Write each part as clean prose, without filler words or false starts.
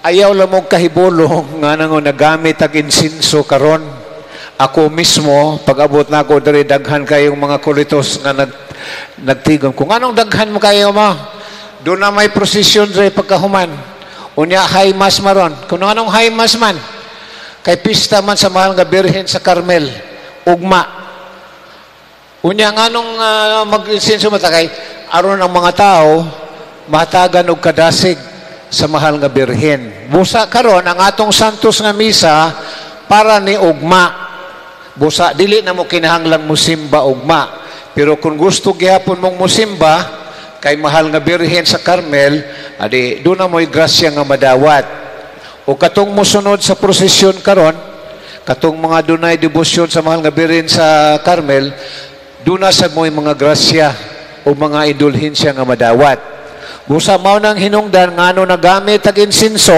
Ayaw lang mong kahibulong nga nang nagamit ang insinso karon. Ako mismo, pag-abot na ako diri, daghan kayong mga kulitos nga nagtigom. Kung anong daghan mo kayo mo, doon na may prosesyon diri pagkahuman. Unya, high mass maron. Kung anong high mass man, kay pista man sa Mahal nga Birhen sa Carmel, ugma. Unya, nganong mag-insinso man ta? Kay aron ang mga tao mahatagan og kadasig sa Mahal nga Birhen. Busa karon ang atong Santos nga misa para ni ugma. Busa dili na mo kinahanglan musimba ugma. Pero kung gusto gihapon mong musimba kay Mahal nga Birhen sa Carmel, adi doon na mo'y grasya nga madawat. O katong musunod sa prosesyon karon, katong mga dunay debosyon sa Mahal nga Birhen sa Carmel, doon na sa mo'y mga grasya o mga indulhensya nga madawat. Busa mao nang hinungdan ngano nagamit ang insinso,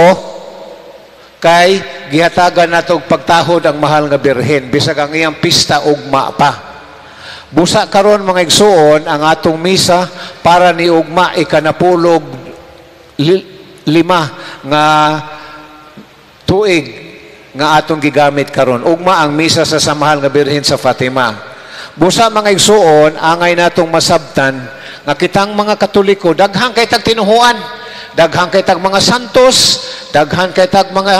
kay gihatagan nato og pagtahod ang Mahal nga Birhen bisag ang iyang pista ugma pa. Busa karon, mga igsuon, ang atong misa para ni ugma, ikanapulog lima nga tuig nga atong gigamit karon. Ugma ang misa sa Mahal nga Birhen sa Fatima. Busa, mga igsuon, angay natong masabtan nga kitang mga Katoliko, daghan kay tag tinuhuan, daghan kay tag mga santos, daghan kay tag mga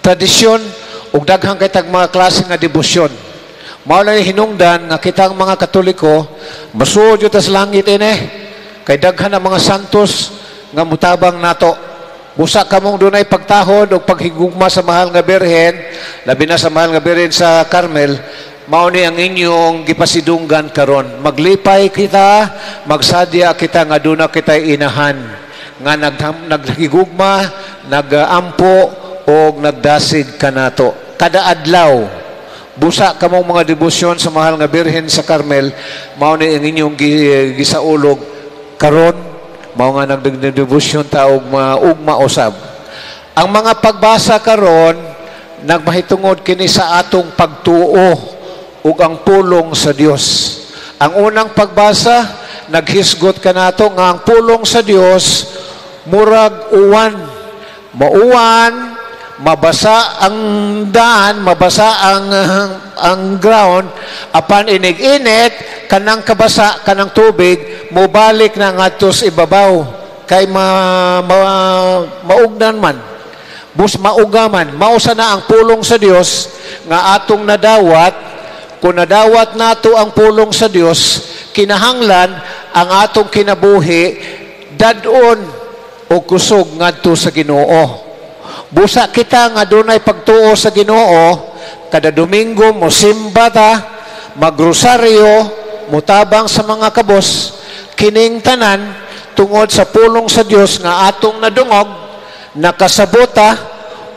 tradisyon, ug daghan kay tag mga klase nga debosyon. Mao lang hinungdan nga kitang mga Katoliko, masuod jud ta sa langit ine kay daghan ang mga santos nga mutabang nato. Busa kamong dunay pagtahod o paghigugma sa Mahal nga Birhen, labi na sa Mahal nga Birhen sa Carmel, mao ni ang inyong gipasidunggan karon. Maglipay kita, magsadya kita nga duna kita inahan nga naghigugma, nagampo og nagdasig kanato. Kada adlaw, busa kamong mga debosyon sa Mahal nga Birhen sa Carmel, mao ni ang inyong gisaulog karon, mao nga nagdebosyon ta og maugma usab. Ang mga pagbasa karon nagmahitungod kini sa atong pagtuo ug ang pulong sa Dios. Ang unang pagbasa, naghisgot kanato nga ang pulong sa Dios murag uwan. Mauwan, mabasa ang daan, mabasa ang ground, apan inig-init, kanang kabasa, kanang tubig, mobalik na ngadto sa ibabaw kay maugnan man. Bus maugaman, mausa na ang pulong sa Dios nga atong nadawat. Kung nadawat nato ang pulong sa Dios, kinahanglan ang atong kinabuhi dadon o kusog ngadto sa Ginoo. Busa kita nga dunay pagtuo sa Ginoo, kada Domingo mosimba ta, magrosaryo, mutabang sa mga kabos, kining tanan tungod sa pulong sa Dios nga atong nadungog, nakasabota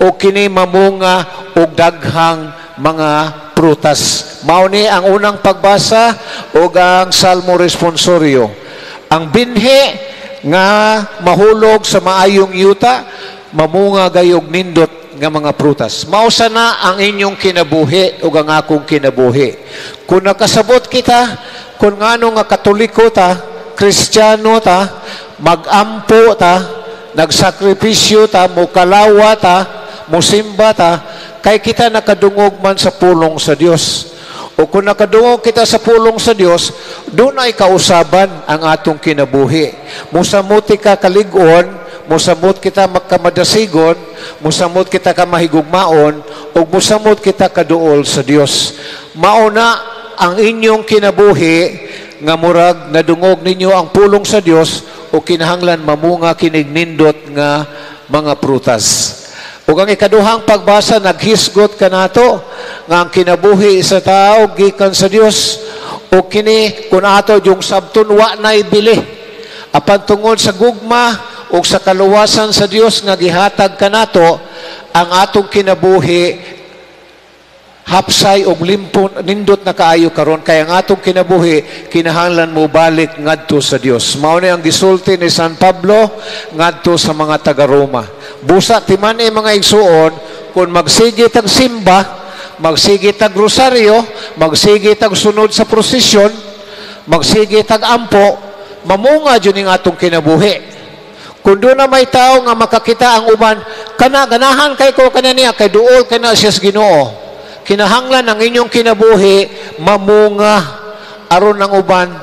o kini mamunga og daghang mga prutas. Mao ni ang unang pagbasa ug ang Salmo responsorio. Ang binhi nga mahulog sa maayong yuta, mamunga gayog nindot nga mga prutas. Mao sana ang inyong kinabuhi ug ang akong kinabuhi. Kung nakasabot kita, kung ngano nga Katoliko ta, Kristiyano ta, magampo ta, nagsakripisyo ta, mukalawa ta, musimba ta, kay kita nakadungog man sa pulong sa Dios. O kung nakadungog kita sa pulong sa Dios, doon ay kausaban ang atong kinabuhi. Musamot ka kalig-on, musamot kita magkamadasigon, musamot kita ka mahigugmaon, o musamot kita kaduol sa Dios. Mauna ang inyong kinabuhi nga murag nadungog ninyo ang pulong sa Dios o kinahanglan mamunga kinig nindot nga mga prutas. Ug ang ikaduhang pagbasa, naghisgot kanato nga ang kinabuhi sa tao gikan sa Dios o kini kung ato yung sabton wa nay bili. Apan tungod sa gugma ug sa kaluwasan sa Dios nga gihatag kanato, ang atong kinabuhi hapsay og limpon nindot na kaayo karon, kay ang atong kinabuhi kinahanglan mo balik ngadto sa Dios. Mao ni ang gisulti ni San Pablo ngadto sa mga taga-Roma. Busa timan eh, mga igsuon, kung magsige tag simba, magsige tag rosaryo, magsige tag sunod sa prosesyon, magsige tag ampo, mamunga jud ning atong kinabuhi. Kung duna may tao nga makakita ang uban, kana ganahan kay ko kana niya kay duol kay na siya sa Ginoo. Kinahanglan ang inyong kinabuhi mamunga aron ang uban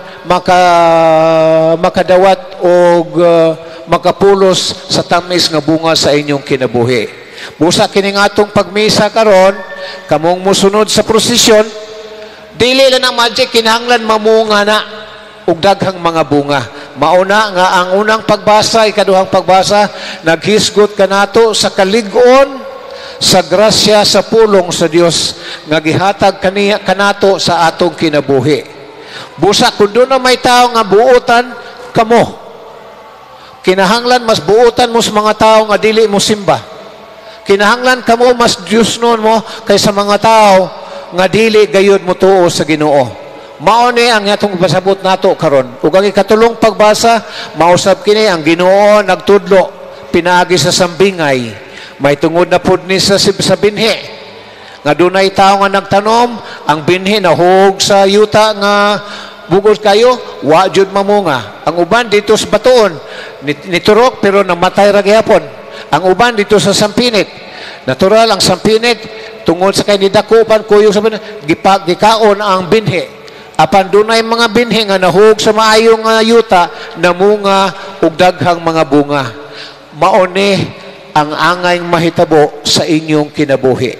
makadawat og makapulos sa tamis nga bunga sa inyong kinabuhi. Busa kining atong pagmisa karon, kamong musunod sa prosesyon, dili lang ang magic, kinahanglan mamunga na og daghang mga bunga. Mauna nga ang unang pagbasa, ikaduhang pagbasa, naghisgot kanato sa kalig-on sa grasya sa pulong sa Dios nga gihatag kaniya kanato sa atong kinabuhi. Busa kung duna may tao nga buotan kamo, kinahanglan mas buotan mo sa mga tao nga dili mo simba. Kinahanglan kamo mas Diyosnon mo kaysa mga tao nga dili gayud mo tuo sa Ginoo. Mao ni ang atong pasabot nato karon. Ug ang ikatulong pagbasa, mausab kini ang Ginoo nagtudlo pinaagi sa sambingay. May tungod na pud ni sa binhi. Nga dunay tao nga nagtanom, ang binhi nahug sa yuta nga bugos kayo, wa jud mamunga. Ang uban dito sa batuon, niturok pero namatay ra gihapon. Ang uban dito sa sampinit. Natural ang sampinit tungod sa kay nidako pan kuyog sa gikaon ang binhi. Apan dunay mga binhi nga nahug sa maayong yuta, namunga og daghang mga bunga. Mao ni ang angay mahitabo sa inyong kinabuhi.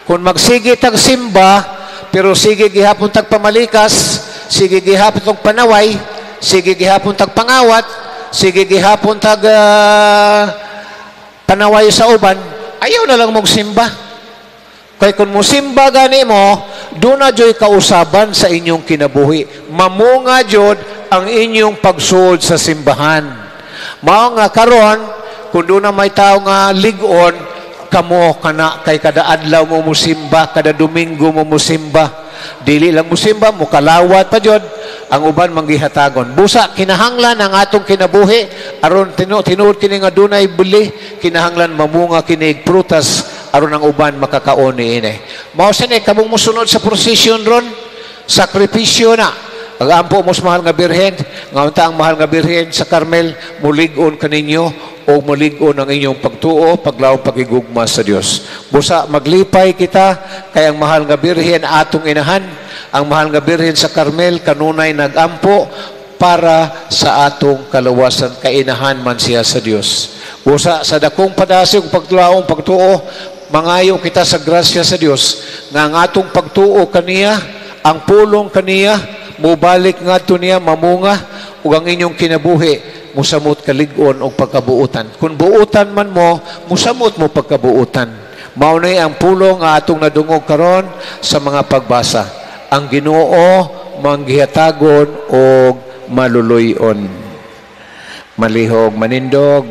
Kung magsige tag simba, pero sige gihapon tag pamalikas, sige gihapon tag panaway, sige gihapon tag pangawat, sige gihapon tag panaway sa uban, ayaw na lang mong simba. Kay kung musimba gani mo, duna joy kausaban sa inyong kinabuhi. Mamunga jud ang inyong pagsuod sa simbahan. Mao nga karon, kung duna may tao nga lig-on, kamo kana kay kada adlaw mo musimba, kada Domingo mo musimba. Dili lang musimba, mukalawat pa jud ang uban manggihatagon. Busa kinahanglan ang atong kinabuhi aron tinuod kini nga dunay buli, kinahanglan mamunga kini prutas aron ang uban makakaon niini. Mao sa ni kamong mosunod sa procession ron, sakripisyo na. Pag-ampo mo sa mahal nga birhen, nga unta ang mahal nga birhen sa Carmel, mulig-on kaninyo o mulig-on ang inyong pagtuo, paglaom, pagigugma sa Dios. Busa maglipay kita kay ang mahal nga birhen atong inahan, ang mahal nga birhen sa Carmel kanunay nagampo para sa atong kalawasan, kainahan man siya sa Dios. Busa sa dakong padasig paglaom, pagtuo, mangayo kita sa grasya sa Dios nga ang atong pagtuo kaniya, ang pulong kaniya, mubalik ngadto niya, mamunga ug ang inyong kinabuhi musamot kalig-on og pagkabuutan. Kung buutan man mo, musamot mo pagkabuutan. Mao ni ang pulong nga atong nadungog karon sa mga pagbasa. Ang Ginoo manggihatagon og maluluy-on. Malihog manindog.